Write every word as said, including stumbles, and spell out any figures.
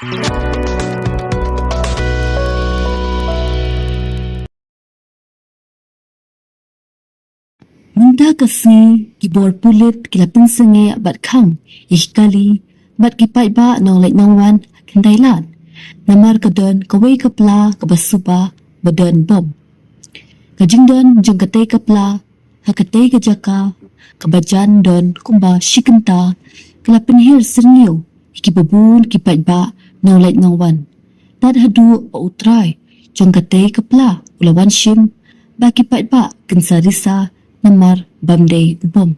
Mynta ka sngi ki bor pulit ki la pynsangeh bad khang ïa ki kali bad ki paidbah nongleit nongwan ha Khyndailad. Namar ka don kawei ka pla kaba suba ba don bom. Ka jingdon jong katei ka pla ha katei ka jaka kaba jan don kumba shi kynta ka la pynhiar syrngiew ïa kiba bun ki paidbah nongleit nongwan. Tad haduh ba u trai jong katei ka pla u la wan shim ba ki paidbah kin sa risa namar bam dei u bom.